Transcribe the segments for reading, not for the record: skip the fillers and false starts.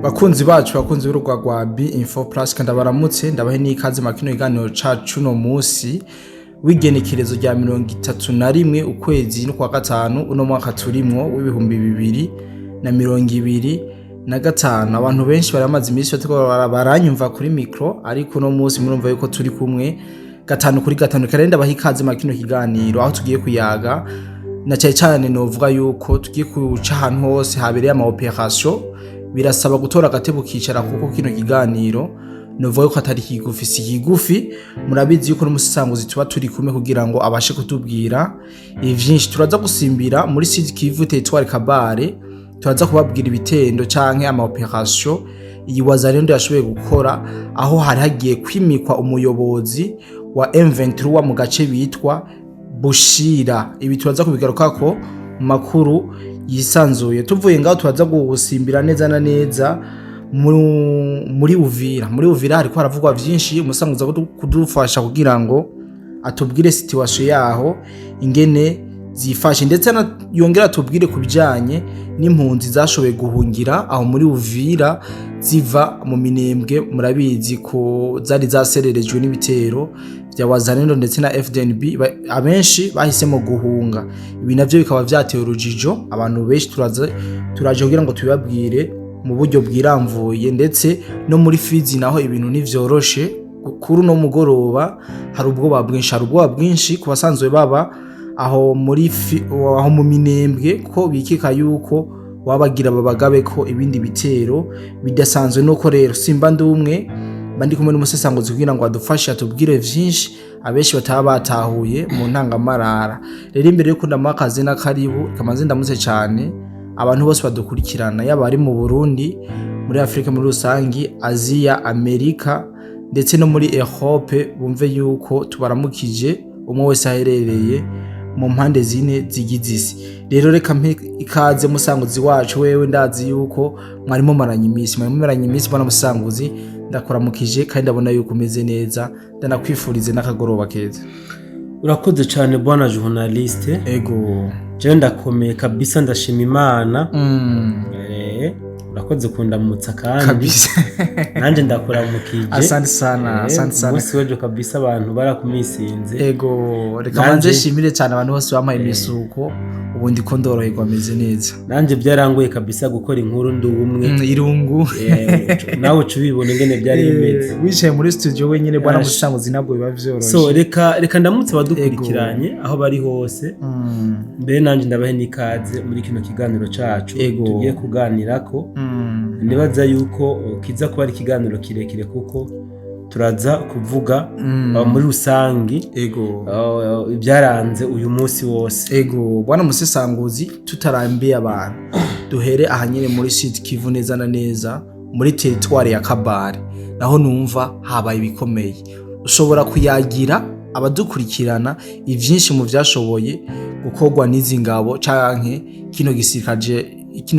Bakunzi bacu, bakunzi b'urubuga rwa B Info Plus, kandi baramutse, ndabahe n'ikaze mu kino kiganiro cacu uno munsi w'igenekerezo rya 31 ukwezi no kwa gatanu uno mwaka turimwo w'2025. Abantu benshi baramaze iminsi bariko baranyumva kuri micro, ariko uno munsi murumva yuko turi kumwe gatanu kuri gatanu. Kandi ndabaha ikaze mu kino kiganiro aho tugiye kuyaga na cyane cyane novuga yuko tugiye kuca ahantu hose habereye ama opération. Birasaba gutora agatebe ukicara, kuko kino kiganiro novuga yuko atari kigufi, si kigufi. Murabizi yuko n'umusisanguzi tuba turi kumwe kugira ngo abashe kutubwira ivyinshi. Turaza gusimbira muri Sud Kivu, territoire Kabare. Turaza kubabwira ibitendo canke ama opération iyi Wazalendo yashoboye gukora, aho hari hagiye kwimikwa umuyobozi wa M23 mu gace bitwa Bushira. Ibi turaza kubigarukako mu makuru yisanzuye. Tuvuye ngaho, turaza gusimbira neza na neza muri Uvira. Muri Uvira hariko haravugwa vyinshi. Umusanguza kudufasha kugira ngo atubwire situation yaho ingene zifashe, ndetse yongera atubwire ku bijanye n'impunzi zashoboye guhungira aho muri Uvira ziva mu Minembwe. Murabizi ko zari zasererejwe n'ibitero vya Wazalendo ndetse na FDNB. Abenshi bahisemo guhunga. Ibi navyo bikaba vyateye urujijo abantu benshi. Turaza, turaje kugira ngo tubibabwire mu buryo bwiramvuye. Ndetse no muri Fizi naho ibintu ntivyoroshe. Kuri uno mugoroba hari ubwoba bwinshi, hari ubwoba bwinshi ku basanzwe baba aho muri aho mu Minembwe, ko bikeka yuko wabagira babagabe ko ibindi bitero bidasanzwe. Nuko rero simba ndi umwe, mba ndi kumwe n'umusesanguzi kugira ngo adufashe, atubwire vyinshi abenshi bataba batahuye mu ntangamarara. Rero imbere yuko ndamuha akazi n'akaribu, kamaze ndamutse cyane abantu bose badukurikirana, yaba ari mu Burundi, muri Afurika muri rusangi, Aziya, Amerika ndetse no muri Europe, bumve yuko tubaramukije umwe wese aherereye mu mpande zine zigize isi. Rero reka mpe ikaze musanguzi wacu. Wewe ndazi yuko mwari mumaranye iminsi, mwari mumaranye iminsi. Mbona musanguzi, ndakuramukije kandi ndabona yuko umeze neza, ndanakwifurize n'akagoroba keza. Urakoze cyane, bwana journaliste. Ego. Jewe ndakomeye kabisa, ndashima Imana. Urakoze kundamutsa kandi nanjye ndakuramukije. Asante sana. Asante sana. Umunsi w'ejo kabisa abantu barakumisinze. Ego, reka manze nshimire cyane abantu bose bampaye imisuko. Ubu ndiko ndoroherwa, ameze neza. Nanjye byarangoye kabisa gukora inkuru ndi umwe. Irungu. Nawe uca ubibona ingene byari bimeze. Wicaye muri studio wenyine, bwana Yash. musanguzi, ntabwo biba vyoroshe. So reka ndamutse abadukurikiranye aho bari hose. Mbere nanjye ndabahe n'ikaze muri kino kiganiro cacu tugiye kuganirako. Nibaza yuko kiza kuba ari ikiganiro kirekire, kuko turaza kuvuga muri rusangi ibyaranze uyu munsi wose. Ego, bwana musesanguzi, tutarambiye abantu, duhere ahanyene muri Sud Kivu, neza na neza muri territoire ya Kabare, naho numva habaye ibikomeye. Ushobora kuyagira abadukurikirana ivyinshi mu vyashoboye gukorwa n'izi ngabo canke kino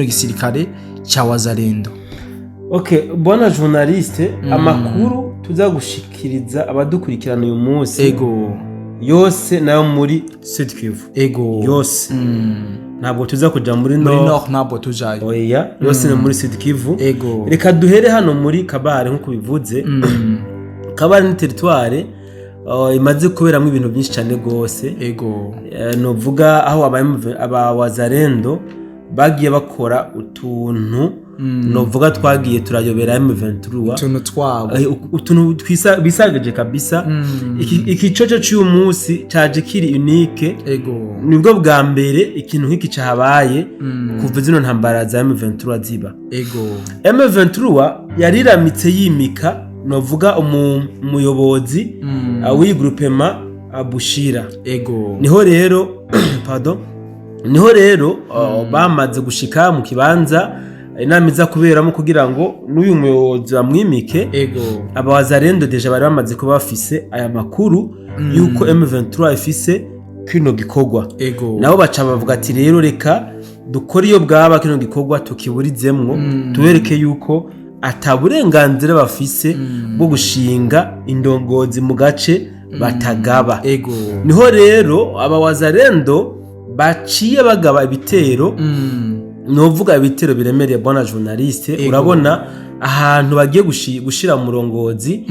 gisirikare ca Wazalendo? Okay, bwana journaliste, amakuru tuza gushikiriza abadukurikirana uyu munsi yose nayo muri Sud Kivu. Yose. Ntabwo tuza kuja muri Muri Nord. Nord ntabwo tujayo. Oya, yose ni muri Sud Kivu. Reka duhere hano muri Kabare nk'uko bivuze. Kabare ni territoire imaze kuberamo ibintu byinshi cyane rwose. Novuga aho aba Wazalendo bagiye bakora utuntu, novuga twagiye turayobera M23. Utuntu twabo. Utuntu bisagaje kabisa. Iki coco cy'uyu munsi caje kiri unique. Nibwo bwa mbere ikintu nk'iki cahabaye kuva zino ntambara za M23 ziba. M23 yariramitse yimika, novuga umuyobozi w'iyi groupement Bushira. Niho rero, pardon, niho rero bamaze gushika mu kibanza inama iza kuberamo kugira ngo n'uyu muyobozi bamwimike. Abawazalendo déjà bari bamaze kuba bafise aya makuru yuko M23 ifise kino gikorwa. Nabo baca bavuga ati: "Rero reka dukore iyo bwaba, kino gikorwa tukiburizemwo, tubereke yuko ata burenganzira bafise bwo gushinga indongozi mu gace batagaba." Niho rero abawazalendo baciye bagaba ibitero. Novuga ibitero biremereye, bwana journaliste. Urabona ahantu bagiye gushira umurongozi,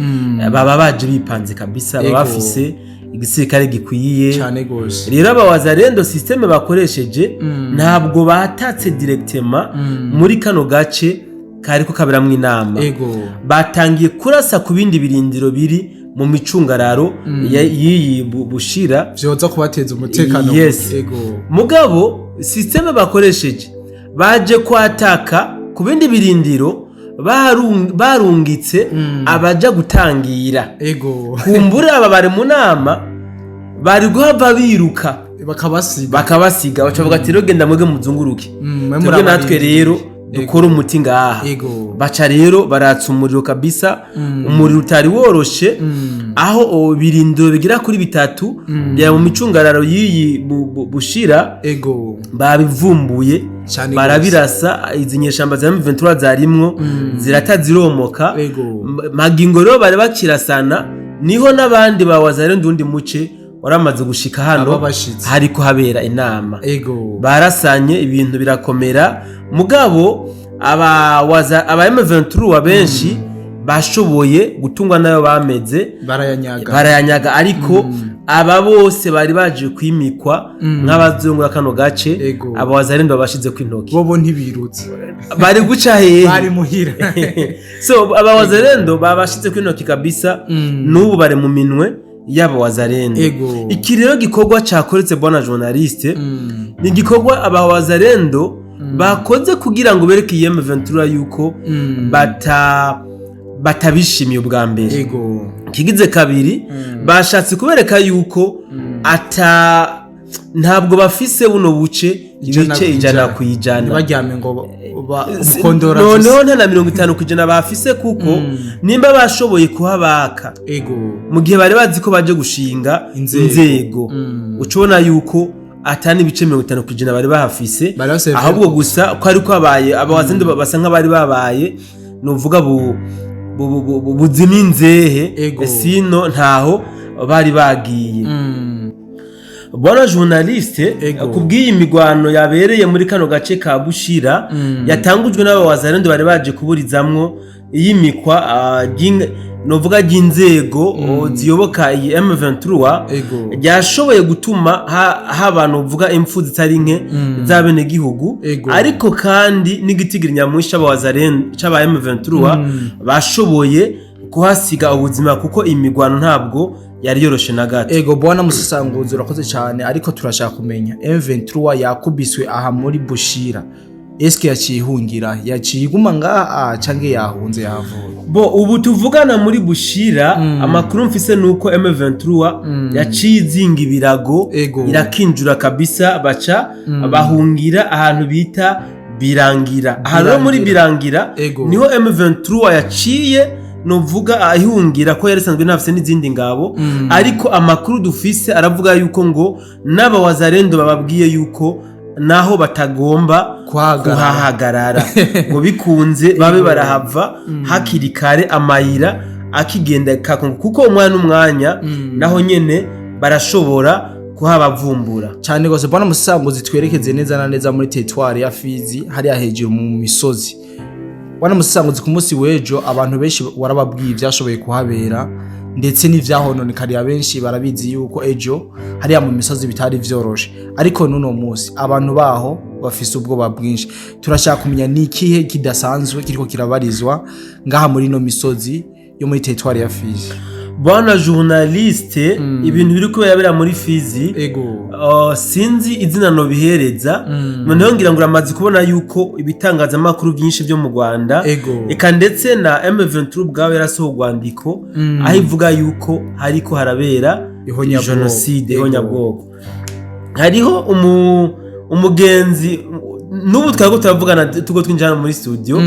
baba baje bipanze kabisa, baba bafise igisirikare gikwiye. Cyane gose. Rero aba wazalendo, système bakoresheje, ntabwo batatse directement muri kano gace kariko kaberamwo inama. Batangiye kurasa ku bindi birindiro biri mu micungararo y'iyi Bushira. Vyoza kubateza umutekano. Yes. Mugabo système bakoresheje, baje kwataka ku bindi birindiro barungitse abaja gutangira. Kumbura aba bari mu nama bari guhava biruka, bakabasiga. Bakabasiga, baca bavuga ati: "Rero genda mwebwe muzunguruke, mwe twebwe muri natwe abarindiriye." rero dukore umuti ngaha." Baca rero baratsa umuriro kabisa, umuriro utari woroshe, aho birindiro bigera kuri bitatu bya mu micungararo y'iyi Bushira babivumbuye, Cane. barabirasa. Izi nyeshamba za M23 zarimwo zirata ziromoka. Magingo rero bari bakirasana, niho n'abandi ba wazalendo undi muce waramaze gushika hano Aba bashitsi. hariko habera inama. Barasanye, ibintu birakomera, mugabo aba M23 benshi bashoboye gutungwa nayo bameze. Barayanyaga. Barayanyaga, ariko aba bose bari baje kwimikwa nk'abazungura kano gace, aba wazalendo babashize ku intoki. Bobo ntibirutse. Bari guca hehe? Bari muhira. So aba wazalendo babashize ku intoki kabisa, n'ubu bari mu minwe y'aba wazalendo. Iki rero gikorwa cakoretse, bwana journaliste, ni igikorwa aba wazalendo bakoze kugira ngo bereke iyi M23 yuko batabishimiye ubwa mbere. Kigize kabiri, bashatse kubereka yuko ata ntabwo bafise buno buce Ijana ibice ku ijana ijana. ku ijana. Ntibaryame ngo mukondora. Noneho nta na 50% bafise, kuko nimba bashoboye kuhabaka mu gihe bari bazi ko baje gushinga Inzego. inzego, uca ubona yuko atari ibice 50% bari bahafise. Bari bafise. Ahubwo gusa ko ariko habaye abawazindi basa nk'abari babaye, nuvuga buzima inzehe. Sino ntaho bari bagiye. Bwana journaliste, kubw'iyi migwano yabereye muri kano gace ka Bushira, yatangujwe n'aba wazalendo bari baje kuburizamwo iyimikwa novuga ry'inzego ziyoboka iyi M23, ryashoboye gutuma haba novuga impfu zitari nke z'abenegihugu, ariko kandi n'igitigiri nyamwinshi c'abawazalendo c'aba M23 bashoboye kuhasiga ubuzima, kuko imigwano ntabwo yari yoroshe na gato. Ego, bwana musasanguzi, urakoze cyane, ariko turashaka kumenya, M23 yakubiswe aha muri Bushira, eske yaciye ihungira, yaciye iguma ngaha, canke yahunze, yavuye? Bo ubu tuvugana muri Bushira, amakuru mfise nuko M23 yaciye izinga ibirago, irakinjura kabisa, baca bahungira ahantu bita Birangira. Aha rero muri Birangira niho M23 yaciye novuga ahungira, ko yari isanzwe inafise n'izindi ngabo, ariko amakuru dufise aravuga yuko ngo n'aba wazalendo bababwiye yuko naho batagomba kuhagarara. Kuhahagarara ngo bikunze babe barahava hakiri kare, amayira akigenda kakongo, kuko umwanya n'umwanya naho nyene barashobora kuhabavumbura. Cyane gose, bwana musasanguzi. Twerekeze neza na neza muri territoire ya Fizi, hariya hejuru mu misozi. Bwana musasanguzi, ku munsi w'ejo abantu benshi warababwiye ivyashoboye kuhabera ndetse n'ivyahononekariye. Abenshi barabizi yuko ejo hariya mu misozi bitari vyoroshe, ariko n'uno munsi abantu baho bafise ubwoba bwinshi. Turashaka kumenya ni ikihe kidasanzwe kiriko kirabarizwa ngaha muri ino misozi yo muri territoire ya Fizi. Bwana journaliste, ibintu biri kubera bira muri Fizi, sinzi izina nobihereza. Noneho ngira ngo uramaze kubona yuko ibitangazamakuru byinshi byo mu Rwanda, eka ndetse na M23 ubwawe yarasohoye urwandiko aho ivuga yuko hariko harabera ihonyabwoko. jenoside, ihonyabwoko. Hariho umugenzi n'ubu twari turavugana tugo twinjira hano muri studio,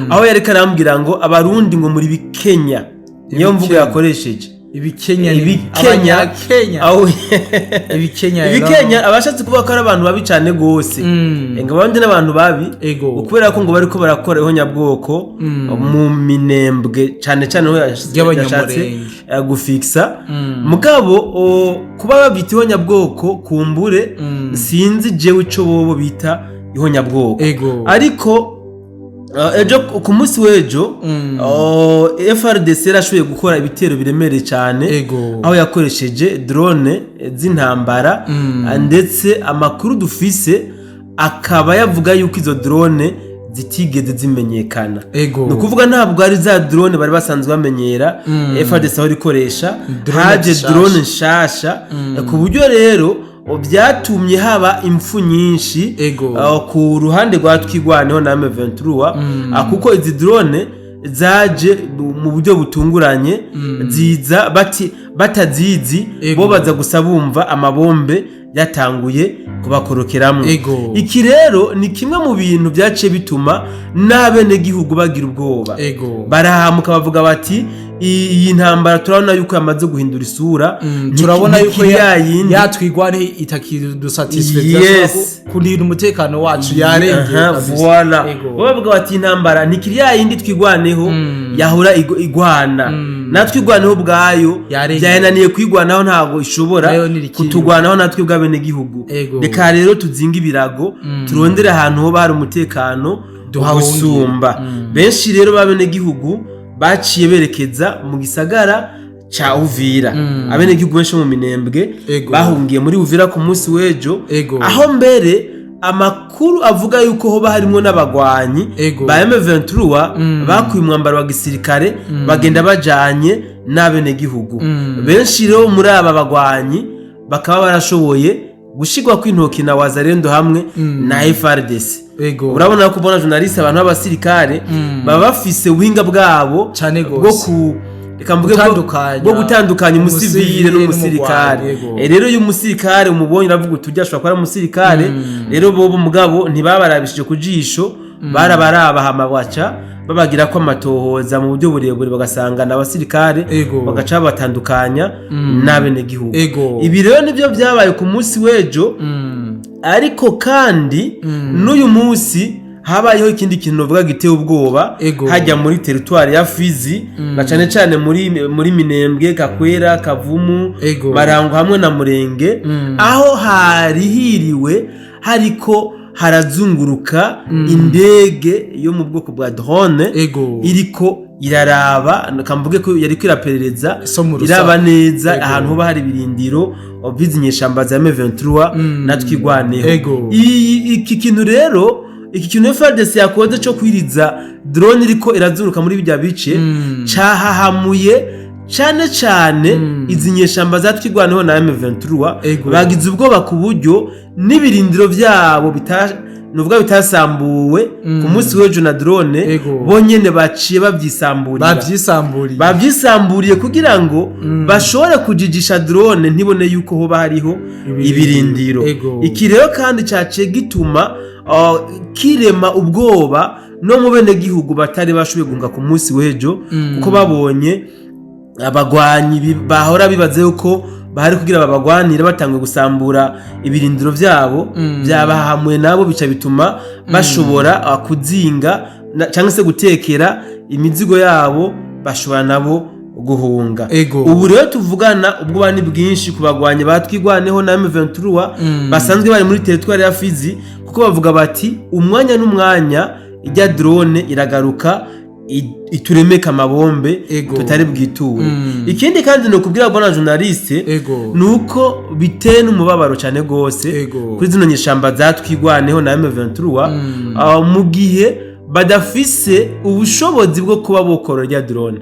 aho yariko arambwira ngo abarundi ngo muri bikenya, niyo mvugo Ibikenya. yakoresheje. Ibikenya. Ibikenya. Abanyakenya. Ibikenya. Ibikenya, abashatse kuvuga ko ari abantu babi cyane gose, ngo abandi n'abantu babi, kubera ko ngo bariko barakora ihonyabwoko mu Minembwe cyane cyane, aho Ry'abanyamurenge. yashatse gufikisa. Mugabo kuba babyita ihonyabwoko, kumbure sinzi jewe ico bobo bita. Ihonyabwoko. Ariko ejo, ku munsi w'ejo, FARDC yarashoboye gukora ibitero biremereye cyane, aho yakoresheje drone z'intambara, ndetse amakuru dufise akaba yavuga yuko izo drone zitigeze zimenyekana. Ni ukuvuga ntabwo ari za drone bari basanzwe bamenyera FARDC aho ikoresha. Drone Haje zishasha. drone nshasha, ku buryo rero byatumye haba impfu nyinshi ku ruhande rwa Twigwaneho na M23, kuko izi drone zaje mu buryo butunguranye, ziza bati batazizi. Bo baza gusa bumva amabombe yatanguye kubakorokeramwo. Iki rero ni kimwe mu bintu byaciye bituma n'abenegihugu bagira ubwoba, barahamuka bavuga bati: "Iyi ntambara turabona yuko yamaze guhindura isura." Turabona yuko Ntikiri ya yindi. Yatwigwane itakidusatisfait, kurinda umutekano wacu yarengeye kabisa. Voilà. Bo bavuga bati: "Intambara ntikiri ya yindi Twigwaneho yahora igwana natwe igwaneho ubwayo." Yarengeye. Byayananiye kwigwanaho, ntabwo ishobora Nayo ntirikiri. kutugwanaho natwe bw'abenegihugu. Reka rero tuzinge ibirago, turondere ahantu hoba hari umutekano Duhahungire. gusumba. Benshi rero b'abenegihugu baciye berekeza mu gisagara ca Uvira. Abenegihugu benshi bo mu Minembwe bahungiye muri Uvira ku munsi w'ejo, aho mbere amakuru avuga yuko hoba harimwo n'abagwanyi ba M23 bakuye umwambaro wa gisirikare, bagenda bajanye n'abenegihugu. Benshi rero muri aba bagwanyi bakaba barashoboye gushigwa kw'intoki na Wazalendo hamwe na FARDC. Urabona ko ubona journaliste, abantu b'abasirikare baba bafise ubuhinga bwabo Cane bwo gose. ku, reka mvuge, Gutandukanya bwo gutandukanya umusivile umusivile n'umusirikare. n'umugwanyi, yego. Rero iyo umusirikare umubonye uravuga uti: "Ujya ashobora kuba ari umusirikare." Rero bobo mugabo ntibabarabishije ku jisho, barabaraba hama baca babagira ko amatohoza mu buryo burebure, bagasanga ni abasirikare, bagaca babatandukanya n'abenegihugu. Ibi rero nibyo byabaye ku munsi w'ejo. Ariko kandi n'uyu munsi habayeho ikindi kintu navuga giteye ubwoba hajya muri teritwari ya Fizi, na cane cane muri Minembwe, Kakwera, Kavumu, Marango hamwe na Murenge, aho hari hiriwe hariko harazunguruka indege yo mu bwoko bwa drone, iriko iraraba, kamvuge ko yariko iraperereza, So mu rusaku. iraba neza ahantu hoba hari ibirindiro bizi inyeshamba za M23 na Twigwaneho. Iki kintu rero, iki kintu FARDC yakoze cyo kwiriza drone iriko irazunguruka muri bijya bice, cahahamuye cane cane izi nyeshamba za Twigwaneho na M23. Bagize ubwoba ku buryo n'ibirindiro vyabo bita, nuvuga bitasambuwe ku munsi w'ejo na drone, bonyene baciye babyisamburira. Bavyisamburiye. Babyisamburiye kugira ngo bashobore kujijisha drone ntibone yuko hoba hariho Ibirindiro. ibirindiro. Iki rero kandi caciye gituma kirema ubwoba no mu benegihugu batari bashoboye guhunga ku munsi w'ejo, kuko babonye abagwanyi bahora bibaza yuko bahari kugira babagwanire batanguye gusambura ibirindiro vyabo. Byabahamuye nabo, bica bituma bashobora kuzinga cyangwa se gutekera imizigo yabo, bashobora nabo guhunga. Ubu rero tuvugana, ubwoba ni bwinshi ku bagwanyi batwigwaneho na M23 basanzwe bari muri teritwari ya Fizi, kuko bavuga bati: "Umwanya n'umwanya ijya drone iragaruka ituremeka amabombe tutari bwiture." Ikindi kandi ni ukubwira bwana journaliste, ni uko biteye n'umubabaro cyane gose kuri zino nyeshamba zatwigwaneho na M23, mu gihe badafise ubushobozi bwo kuba bokorora rya drone.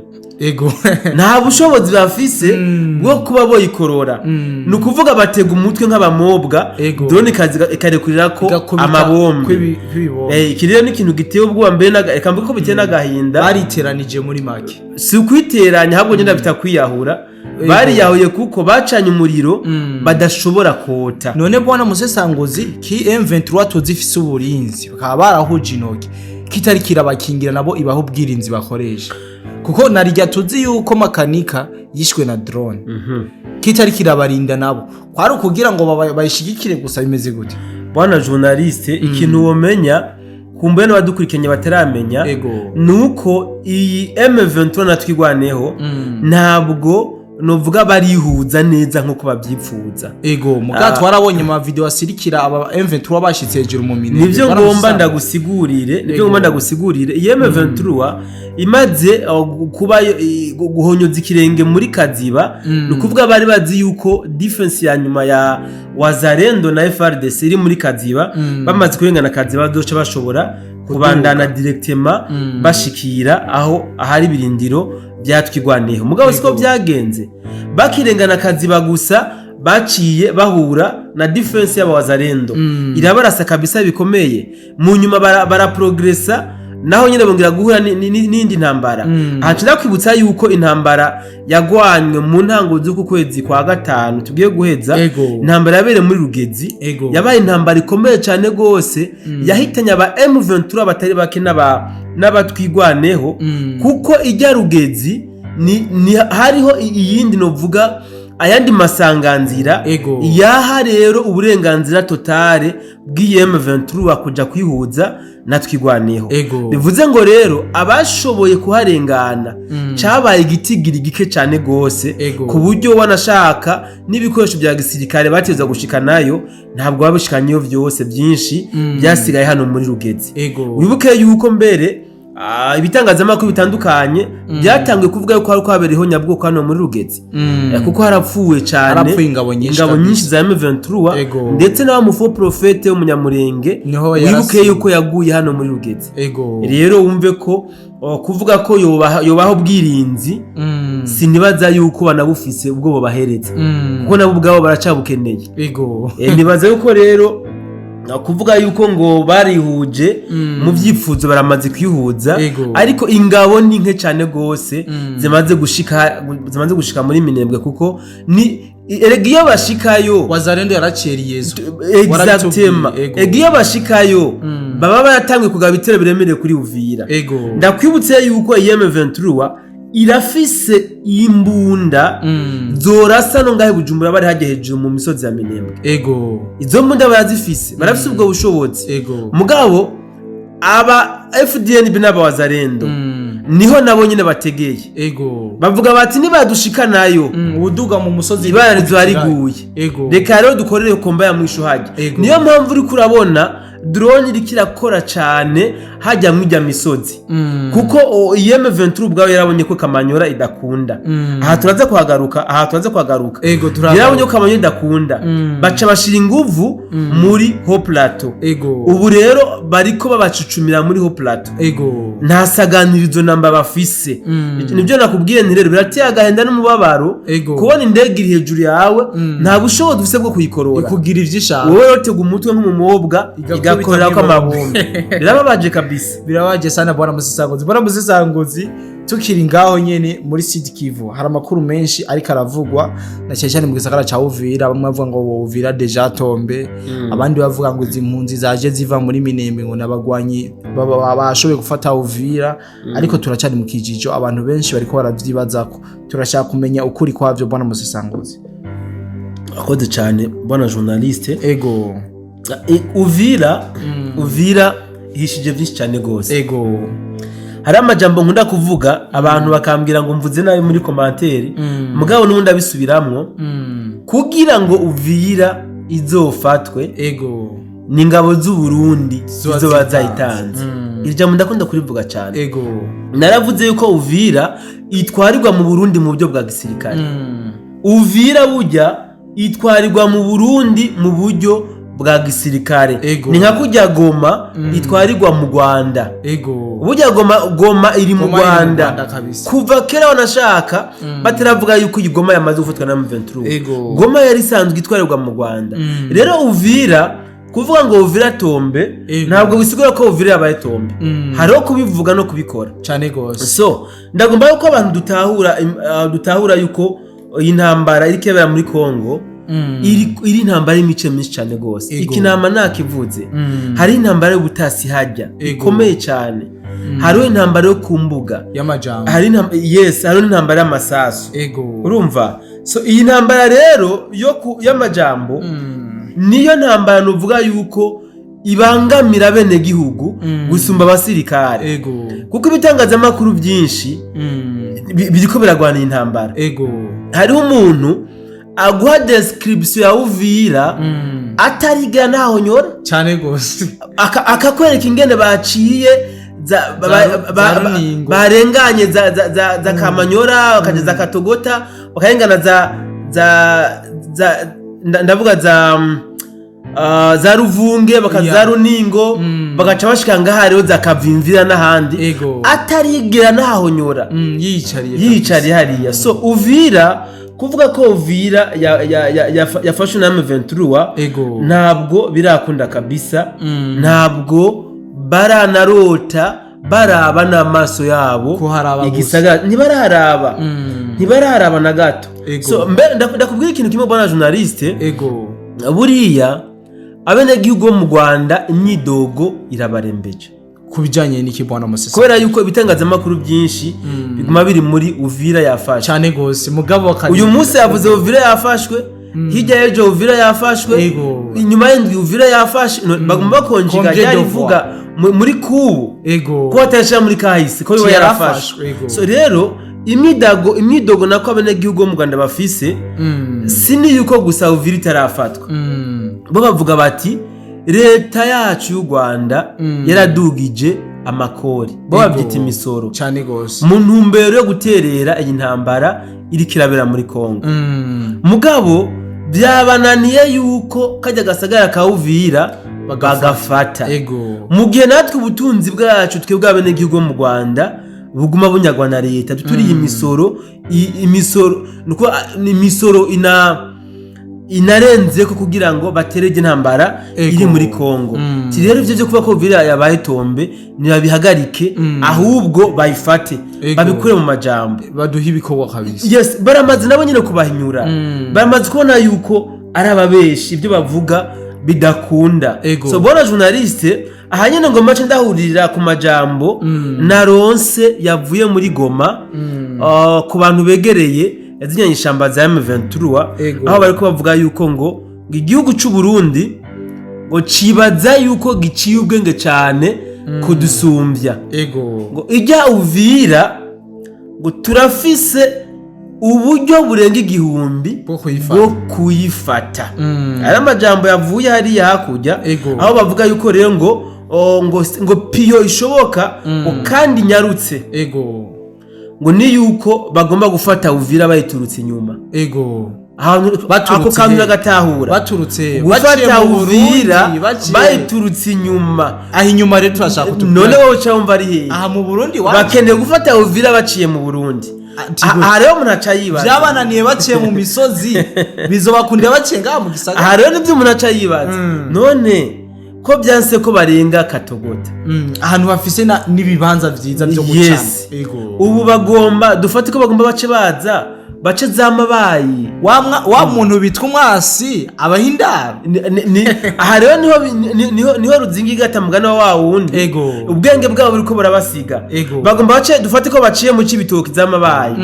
Nta bushobozi bafise bwo kuba boyikorora. Ni ukuvuga batega umutwe nk'abamobwa, drone ikaza ikarekurira ko Igakubita amabombe. Kw'ibibombe. Iki rero ni ikintu giteye ubwoba mbere reka mvuge ko biteye n'agahinda. Bariteranije muri make. Si ukwiteranya, ahubwo ngenda bita kwiyahura. Bariyahuye kuko bacanye umuriro badashobora kota. None bwana musesanguzi, ki M23 tuzi ifise uburinzi, bakaba barahuje intoki, kitari kirabakingira nabo ibaho ubwirinzi bakoresha, kuko narirya tuzi yuko makanika yishwe na drone, kitari kirabarinda nabo kwari ukugira ngo bayishigikire gusa, bimeze gute? Bwana journaliste, ikintu womenya kumbe n'abadukurikiranye bataramenya ni uko iyi M23 na Twigwaneho ntabwo Novuga barihuza neza nkuko bavyipfuza. Ego, muga twarabonye ama video asirikira aba M23 bashitse hejuru mu Minembwe. Nivyo ngomba Baramusanga. ndagusigurire, nivyo Ego. ngomba ndagusigurire. Iyi M23 imaze kuba guhonyoza ikirenge muri Kaziba, ni ukuvuga bari bazi yuko défense ya nyuma ya Wazalendo na FARDC iri muri Kaziba. Bamaze kurengana Kaziba, bazoca bashobora kubandana directement bashikira aho ahari ibirindiro byatwigwaneho. Mugabo siko Ego. byagenze. Bakirengana Kaziba gusa, baciye bahura na défense y'abawazalendo, irabarasa kabisa bikomeye. Mu nyuma baraprogresa, naho nyine bongera guhura n'indi ntambara. Aha nshaka kwibutsa yuko intambara yagwanywe mu ntango z'uku kwezi kwa gatanu tugiye guheza, intambara yabereye muri Rugezi, yabaye intambara ikomeye cyane rwose, yahitanye aba M23 batari bake n'abatwigwaneho, kuko ijya Rugezi ni hariho iyindi, novuga ayandi masanganzira yaha rero uburenganzira totale bw'iyi M23 kuja kwihuza na Twigwaneho. Bivuze ngo rero abashoboye kuharengana cabaye igitigiri gike cyane gose, ku buryo wanashaka n'ibikoresho bya gisirikare bateza gushika nayo ntabwo babishikanyeyo vyose, byinshi byasigaye hano muri Rugezi. Wibuke yuko mbere ibitangazamakuru bitandukanye byatangiye kuvuga yuko hari habereyeho nyabwoko hano muri Rugezi. Kuko harapfuwe cyane, Harapfuye ingabo nyinshi ingabo kabisa. nyinshi za M23, ndetse n'aba mu faux prophète w'umunyamurenge, Niho wibuke yarasiwe. yuko yaguye hano muri Rugezi. Rero wumve ko kuvuga ko yobaha ubwirinzi, sinibaza yuko banabufise ubwo bubahereza, kuko nabo ubwabo baracabukeneye. Nibaza yuko rero kuvuga yuko ngo barihuje mu byifuzo, baramaze kwihuza, ariko ingabo ni nke cyane rwose zimaze gushika muri Minembwe, kuko ni erega iyo bashikayo Wazalendo yaraceriyezwe. Exactement. Ega iyo bashikayo baba baratangiye kugaba ibitero biremereye kuri Uvira. Ndakwibutse yuko iyi M23 irafise imbunda zorasa no ngahe Bujumbura, bari hajya hejuru mu misozi ya Minembwe. Izo mbunda barazifise, barafise ubwo bushobozi. Mugabo aba FDNB n'abawazarendo niho nabo nyine bategeye, bavuga bati nibadushika nayo, uduga mu musozi, ibara rizoba riguye. Reka rero dukorere combat ya mwisho hajya. Niyo mpamvu uriko urabona drone iriko irakora cane hajya mw'ijya misozi, kuko iyi M23 ubwayo yarabonye ko Kamanyora idakunda. Aha turaza kuhagaruka, aha turaza kuhagaruka. Ego, turagaruka. Yarabonye ko Kamanyora idakunda, baca bashira inguvu muri Haut Plateau. Ubu rero bariko babacucumira muri Haut Plateau. Nta saganirizo namba bafise. Nibyo nakubwiye nti rero birateye agahinda n'umubabaro kubona indege iri hejuru yawe, nta bushobozi ufise bwo kuyikorora, ikugira ivyo ishaka. Wowe rero tega umutwe nk'umumobwa, Igakubita igakorerako nk'ibombe. amabombe. Birababaje kabisa. Birabaje sana, bwana Musesanguzi. Bwana Musesanguzi, tukiri ngaho nyene muri Sud Kivu, hari amakuru menshi ariko aravugwa na cyane cyane mu gisagara ca Uvira. Bamwe bavuga ngo Uvira déjà tombé, abandi bavuga ngo izi mpunzi zaje ziva muri Minembwe ngo nabagwanyi bashoboye gufata Uvira, ariko turacari mu kijijo. Abantu benshi bariko baravyibazako, turashaka kumenya ukuri kwavyo, bwana Musesanguzi. Akoze cyane, bwana journaliste. Uvira ihishije byinshi cyane gose. Hari amajambo nkunda kuvuga, abantu bakambwira ngo mvuze nabi muri commentaire, mugabo n'ubundi abisubiramwo. Kugira ngo Uvira izofatwe, ni ingabo z'u Burundi ziba zizoba zitanze. zayitanze. Iri jambo ndakunda kurivuga cyane. Naravuze yuko Uvira itwarirwa mu Burundi mu buryo bwa gisirikare. Uvira burya itwarirwa mu Burundi mu buryo bwa gisirikare. Ni nka kurya Goma itwarirwa mu Rwanda. Burya Goma iri mu Goma iri mu Rwanda. Rwanda kabisa. Kuva kera wanashaka bataravuga yuko iyi Goma yamaze gufatwa na M23, Goma yari isanzwe itwarirwa mu Rwanda. Rero Uvira, kuvuga ngo Uvira tombé, ntabwo bisigura ko Uvira yabaye tombé. Hariho kubivuga no kubikora. Cane gose. So ndagomba yuko abantu dutahura yuko iyi ntambara iri kebera muri Congo iri intambara y'imice myinshi cyane gose. Ikinama nakivuze. Hari intambara y'ubutasi hajya ikomeye cyane, hariho intambara yo ku mbuga, y'amajambo, hari yes, hariho n'intambara y'amasasu. Urumva, so iyi ntambara rero yo y'amajambo niyo ntambara nuvuga yuko ibangamira bene gihugu gusumba abasirikare, kuko ibitangazamakuru byinshi Biriko biragwanira intambara. Hariho umuntu aguha description ya Uvira atariga naho nyora, Cyane gose. Akakwereka ingene baciye Za Runingo. Barenganye za Kamanyora, bakaja za Katogota, bakarengana za ndavuga za Ruvunge, bakaza za Runingo, bagaca bashika ngaha rero za Kavimvira n'ahandi, atarigera nahonyora. Yiyicariye. Yiyicariye hariya. So Uvira, kuvuga ko Uvira yafashwe na M23, ntabwo birakunda kabisa. Ntabwo baranarota baraba n'amaso yabo Ko haraba gusa. Igisagara ntibararaba, ntibararaba na gato. So mbe ndakubwira ikintu kimwe, bwana journaliste. Buriya abenegihugu bo mu Rwanda imyidogo irabarembeje. Ku bijyanye n'iki, bwana Musesa? Kubera yuko ibitangazamakuru byinshi biguma biri muri Uvira yafashwe. Cyane gose, mugabo Uyu munsi yavuze Uvira yafashwe, hirya y'ejo Uvira yafashwe, inyuma y'indwi Uvira yafashwe. No, baguma bakonjiga. Combien de Ryari ivuga muri kubu ko batayashira muri kahise ko yoba Yarafashwe, yarafashwe. So rero imyidogo nako abenegihugu bo mu Rwanda bafise si ni yuko gusa Uvira itarafatwa. Bo bavuga bati leta yacu y'u Rwanda yaradugije amakori, bo babyita imisoro, Cyane gose. mu ntumbero yo guterera iyi ntambara iriko irabera muri Kongo. Mugabo byabananiye yuko kajya gasagara ka Uvira bagafata, mu gihe natwe ubutunzi bwacu, twebwe abenegihugu bo mu Rwanda, buguma bunyagwa na leta tuturiye imisoro. Imisoro nuko ni imisoro inarenze ko kugira ngo baterege intambara iri muri Kongo. Ti rero ivyo byo kuba ko Uvira yabaye tombe nibabihagarike, ahubwo bayifate, babikure mu majambo. Baduha ibikorwa kabisa. Yes, baramaze nabo nyine kubahinyura. Baramaze kubona yuko ari ababeshi, ibyo bavuga bidakunda. So bwana journaliste, aha nyine ngo mace ndahurira ku majambo naronse yavuye muri Goma, ku bantu begereye yazinyanye ishamba za M23, aho bariko bavuga yuko ngo igihugu c'u Burundi ngo cibaza yuko giciye ubwenge cyane kudusumbya, ngo ijya Uvira ngo turafise uburyo burenga 1000 bwo kuyifata. Bwo kuyifata. Ari amajambo yavuye hariya hakurya, aho bavuga yuko rero ngo ngo piyo ishoboka, ngo kandi nyarutse, ngo ni yuko bagomba gufata Uvira bayiturutse inyuma. Ahantu Baturutse ako kantu he? uragatahura? Baturutse baciye Gufata mu Uvira Burundi, bayiturutse inyuma. Aho inyuma rero turashaka kutubwira. None wowe uca wumva ari hehe? Aha mu Burundi wacu. Bakeneye gufata Uvira baciye mu Burundi. Ati gute? Aha rero umuntu aca yibaza. Byabananiye baciye mu misozi, bizobakundira baciye ngaha mu gisagara? Aha rero nibyo umuntu aca yibaza. None ko byanse ko barenga Katogota, Ahantu bafise n'ibibanza vyiza vyo gucana. Ubu bagomba dufate ko bagomba bace baza bace za Mabayi. Wa muntu bitwa umwasi abaha indaro. Aha rero niho niho ruzinga igata mugani wa wundi. Ubwenge bwabo buriko burabasiga. Bagomba bace, dufate ko baciye mu Cibitoki za Mabayi,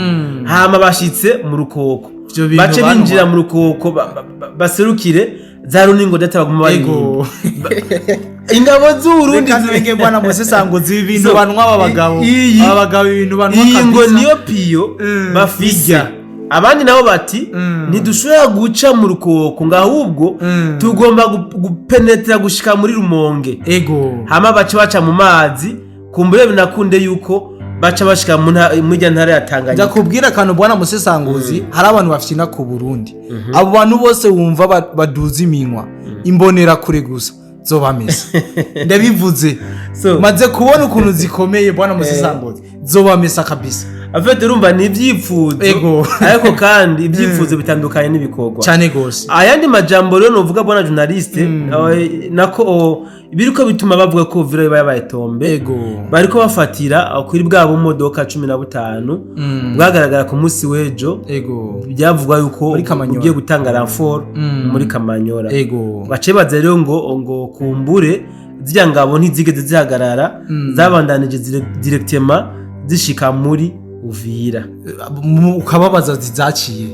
hama bashitse mu Rukoko, Ivyo bintu bace banwa. binjira mu Rukoko, baserukire za Runingo data baguma baririmba ingabo z'Uburundi. Reka ntubenge, bwana Musesanguzi, ibi bintu So, banwa aba bagabo, aba bagabo ibintu banwa iyi ngo kabisa. niyo piyo bafise. Irya. Abandi nabo bati ntidushobora guca mu Rukoko, ngo ahubwo tugomba gupenetera gushika muri Rumonge, hama baca baca mu mazi, kumbure binakunde yuko baca bashika muri rya ntara ya Tanganyika. Ndakubwira akantu, bwana Musesanguzi, hari abantu bafyina ku Burundi. Abo bantu bose wumva baduza iminwa, imbonera kure gusa zobamesa, ndabivuze. Maze kubona ukuntu zikomeye, bwana Musesanguzi, zobamesa kabisa. Afite urumva ni ibyifuzo, ariko kandi ibyifuzo bitandukanye n'ibikorwa. Cyane gose. Ayandi majambo rero novuga, bwana journaliste, nako biriko bituma bavuga ko Uvira iba yabaye tombe, bariko bafatira kuri bwa bumodoka 15 bwagaragara ku munsi w'ejo. Byavugwa yuko Muri Kamanyora. ugiye gutanga renfort muri Kamanyora. Bace baza rero ngo kumbure zirya ngabo ntizigeze zihagarara, zabandanije directement zishika muri Uvira. Ukababaza zizaciye.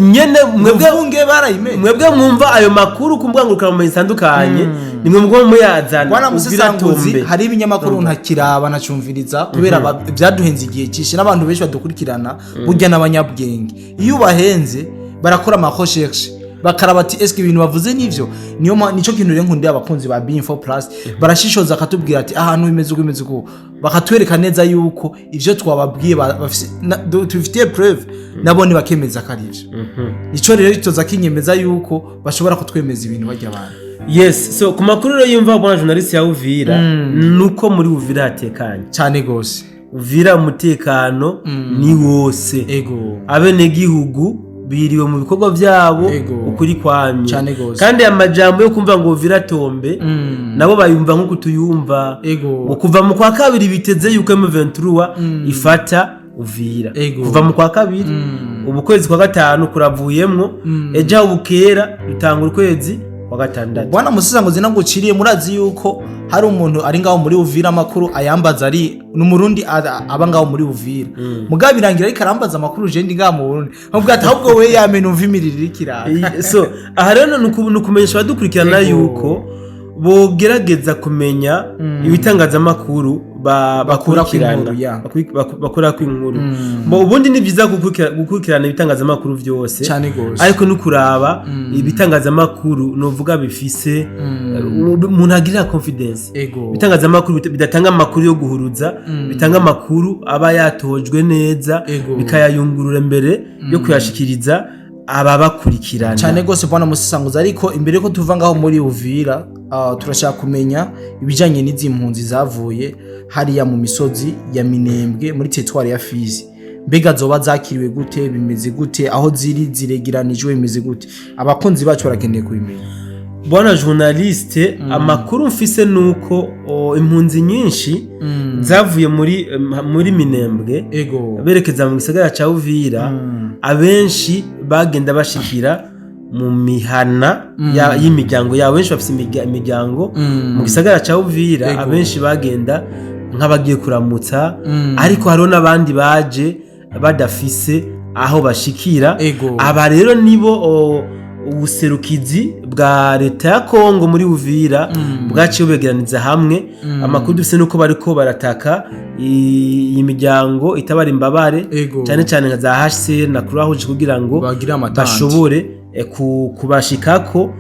Nyene mwebwe Mvunge barayimenye. Mwebwe mwumva ayo makuru ku mbuga ngurukanabumenyi zitandukanye, nimwe mugomba muyazana. Bwana Uvira Musesanguzi, tombe. hari ibinyamakuru ntakiraba, ntacumviriza kubera byaduhenze igihe cyinshi. N'abantu benshi badukurikirana burya n'abanyabwenge, iyo ubahenze barakora ama recherche, bakaraba ati: "Eske ibintu bavuze nivyo?" Niyo nico kintu rero nkundiye abakunzi ba B-Info Plus, barashishoza, akatubwira ati: "Ahantu bimeze uko, bimeze uko," bakatwereka neza yuko ivyo twababwiye tubifitiye preuve, nabone bakemeza ko ari ivyo. Nico rero kitoza kinyemeza yuko bashobora kutwemeza ibintu barya abantu. Yes, so ku makuru rero yumva, bwana journaliste ya Uvira, nuko muri Uvira hatekanye. Cyane gose. Uvira umutekano ni wose. Abenegihugu biriwe mu bikorwa byabo. Ukuri kwamye. Cane gose. Kandi amajambo yo kumva ngo Uvira tombe, nabo bayumva nk'uko tuyumva. Ngo kuva mu kwa kabiri biteze yuko M23 ifata Uvira. Kuva mu kwa kabiri, ubu kwezi kwa gatanu kuravuyemwo, ejo aho bukera dutanga ukwezi kwa gatandatu. Bwana Musisanguzi, naguciriye, murazi yuko hari umuntu ari ngaho muri Uvira, amakuru ayambaza ari ni Umurundi aba ngaho muri Uvira. Mugabo birangira ariko arambaza amakuru je ndi ngaho mu Burundi, nkamubwira ati: "Ahubwo we yamena umva imiriro iriko iraka." So aha rero ni ukumenyesha abadukurikirana Ego. yuko bogerageza kumenya ibitangazamakuru Bakurako bakurikirana. inkuru, ya. Bakurako inkuru. Bo ubundi ni byiza gukurikirana ibitangazamakuru byose, Cane gose. ariko no kuraba ibitangazamakuru novuga bifise umuntu agirira confidence, ibitangazamakuru bidatanga amakuru yo guhuruza, bitanga amakuru aba yatojwe neza, bikayayungurura mbere yo kuyashikiriza ababakurikirana. Cyane gose, bwana Musisanguzi. Ariko imbere ko tuva ngaho muri Uvira, turashaka kumenya ibijanye n'izi mpunzi zavuye hariya mu misozi ya Minembwe muri teritwari ya Fizi. Mbega zoba zakiriwe gute? Bimeze gute? Aho ziri ziregeranijwe bimeze gute? Abakunzi bacu barakeneye kubimenya. Bwana journaliste, amakuru mfise nuko impunzi nyinshi zavuye muri Minembwe berekeza mu gisagara ca Uvira, abenshi bagenda bashikira mu mihana y'imiryango yabo. Benshi bafise imiryango mu gisagara ca Uvira. Abenshi bagenda nk'abagiye kuramutsa, ariko hariho n'abandi baje badafise aho bashikira. Aba rero nibo ubuserukizi bwa leta ya Kongo muri Uvira bwaciye bubegeraniza hamwe. Amakuru dufise nuko bariko barataka iyi miryango itabara imbabare, cyane cyane nka za HCR na Croix Rouge, kugira ngo bagire amatante. bashobore kubashikako,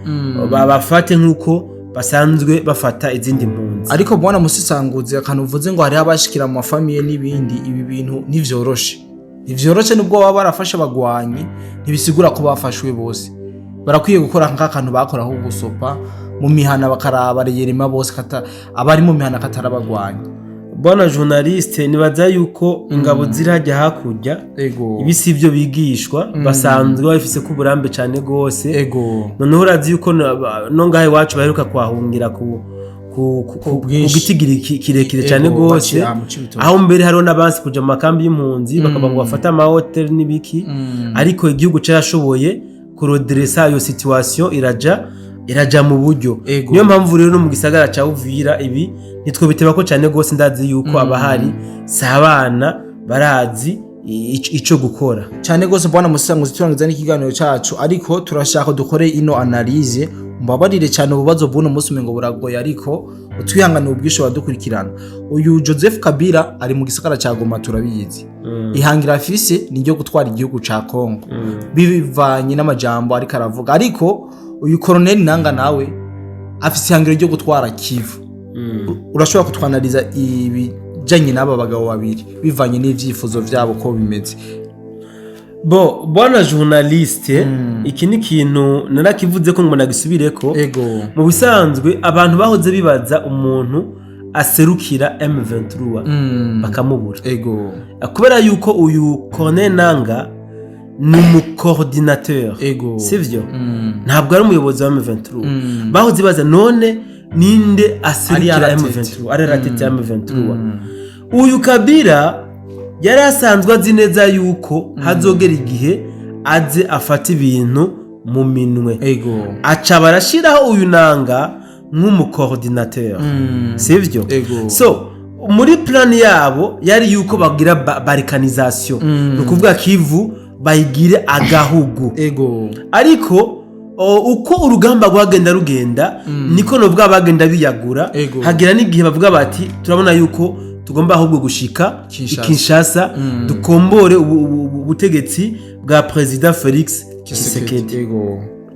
babafate nk'uko basanzwe bafata izindi mpunzi. Ariko bwana Musisanguzi, akantu uvuze ngo hariho abashikira mu ma famille n'ibindi, ibi bintu ntivyoroshe, ntivyoroshe. Nubwo baba barafashe abagwanyi, ntibisigura ko bafashwe bose. Barakwiye gukora nk'akantu bakora ko gusopa mu mihana, bakaraba reyerema bose kata abari mu mihana katari abagwanyi. Bwana journaliste, nibaza yuko ingabo ziri hajya hakurya, ibi si ibyo bigishwa, basanzwe babifise ko uburambe cyane rwose. Noneho urazi yuko no ngaha iwacu baheruka kuhahungira ku bwinshi. gitigiri kirekire cyane rwose, baciye mu Cibitoke. Aho mbere hariho n'abansi kuja mu makambi y'impunzi, bakaba ngo bafate amahoteli n'ibiki, ariko igihugu carashoboye kuroderesa iyo situation, iraja mu buryo. Niyo mpamvu rero no mu gisagara ca Uvira ibi ntitwobiteba ko cyane rwose. Ndazi yuko abahari si abana, barazi ico gukora. Cyane rwose, bwana Musisanguzi. Turangiza n'ikiganiro cyacu, ariko turashaka dukore ino analyse. Mbabarire cyane, ububazo bw'uno munsi umengo buragoye, ariko utwihangane ubwisho badukurikirana. Uyu Joseph Kabila ari mu gisagara cya Goma, turabizi. Ihangira afise ni ryo gutwara igihugu ca Kongo, bivanye n'amajambo ariko aravuga. Ariko uyu Colonel Nanga nawe afise ihangiro ryo gutwara Kivu. Urashobora kutwanaliza ibijanye n'aba bagabo babiri bivanye n'ivyifuzo vyabo ko bimeze? Bo, bwana journaliste, iki ni ikintu narakivuze ko ngo nagisubireko. Mu bisanzwe abantu bahoze bibaza umuntu aserukira M23 bakamubura, kubera yuko uyu Corneille Nanga ni umu coordinateur, sivyo? Ntabwo ari umuyobozi wa M23. Bahoze baza: "None ninde aserukira Ari à la tête. M23, ari à la tête ya M23?" Uyu Kabila yari asanzwe azi neza yuko hazogera igihe aze afata ibintu mu minwe, aca barashiraho uyu Nanga nk'umu coordinateur, sivyo? So muri plan yabo yari yuko bagira balkanisation, ni ukuvuga Kivu. Bayigire agahugu. Ariko uko urugamba rwagenda rugenda, niko novuga bagenda biyagura. Hagira n'igihe bavuga bati: "Turabona yuko tugomba ahubwo gushika Kinshasa. i Kinshasa, dukombore ubutegetsi bwa Perezida Felix Tshisekedi."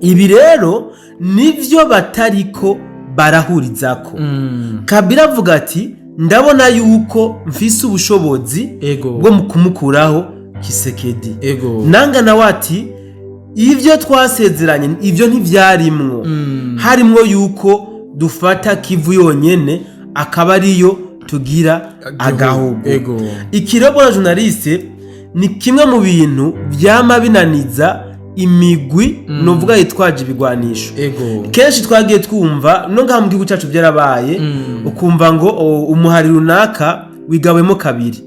Ibi rero nivyo batariko barahurizako. Kabila avuga ati: "Ndabona yuko mfise ubushobozi bwo mu kumukuraho Tshisekedi." Nanga nawe ati: "Ibyo twasezeranye, ibyo ntivyarimwo. Harimwo yuko dufata Kivu yonyene, akaba ariyo tugira agahugu." Ikirego na journaliste ni kimwe mu bintu vyama binaniza imigwi novuga yitwaje ibigwanisho. Kenshi twagiye twumva no ngaha mu gihugu cyacu byarabaye, ukumva ngo umuhari runaka wigabuyemo kabiri,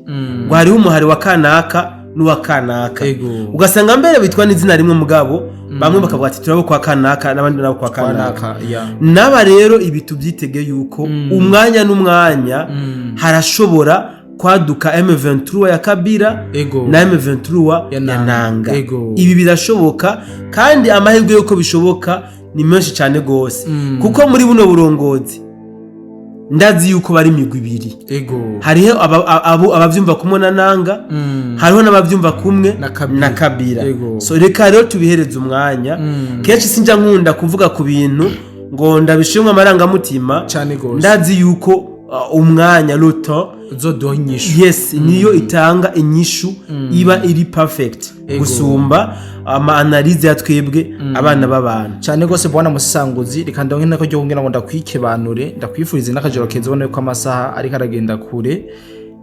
ngo hariho umuhari wa kanaka n'uwa kanaka. Ugasanga mbere bitwa n'izina rimwe, mugabo bamwe bakavuga ati: "Turabo kwa kanaka", n'abandi nabo kwa kanaka. Kanaka ya. N'aba rero ibi tubyitege yuko umwanya n'umwanya harashobora kwaduka M23 ya Kabila na M23 ya ya Nanga. Nanga. Ibi birashoboka, kandi amahirwe yuko bishoboka ni menshi cyane gose, kuko muri buno burongozi ndazi yuko bari imigwi ibiri. Hariho abavyumva kumwe na Nanga, hariho n'abavyumva kumwe na Kabila. Na Kabila. So reka rero tubihereze umwanya. Kenshi sinjya nkunda kuvuga ku bintu ngo ndabishimwe amarangamutima. Cyane gose. Ndazi yuko umwanya ruto uzoduha inyishu. Yes, niyo itanga inyishu iba iri perfect gusumba ama analyse ya twebwe abana b'abantu. Cyane rwose, bwana musanguzi. Reka ndonke nako ryo kugira ngo ndakwikebanure, ndakwifurize n'akajoro keza. Ubona yuko amasaha ariko aragenda kure.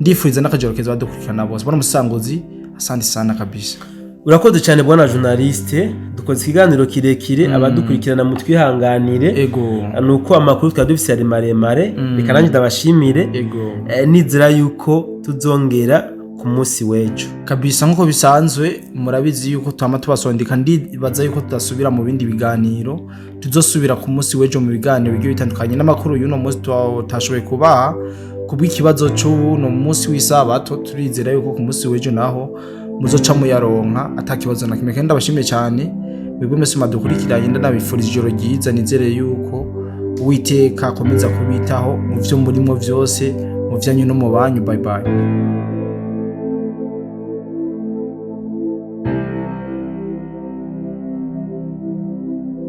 Ndifuriza n'akajoro keza badukurikirana bose. Bwana musanguzi, asante sana kabisa. Urakoze cyane, bwana journaliste. Dukoze ikiganiro kirekire, abadukurikirana mutwihanganire. Ni uko amakuru twari dufise ari maremare. Reka nanjye ndabashimire. Nizera yuko tuzongera ku munsi w'ejo. Kabisa, nk'uko bisanzwe murabizi yuko twama tubasondeka. Ndibaza yuko tudasubira mu bindi biganiro, tuzosubira ku munsi w'ejo mu biganiro bigiye bitandukanye n'amakuru y'uno munsi tutashoboye kubaha kubw'ikibazo c'uno munsi w'isabato. Turizera yuko ku munsi w'ejo naho muzoca muyaronka ata kibazo na kimwe. Kandi ndabashimiye cyane mwebwe mwese mwadukurikiranye, ndanabifuriza ijoro ryiza. Nizere yuko Uwiteka akomeza kubitaho mu vyo murimo vyose, mu vyanyu no mu banyu. Bye bye.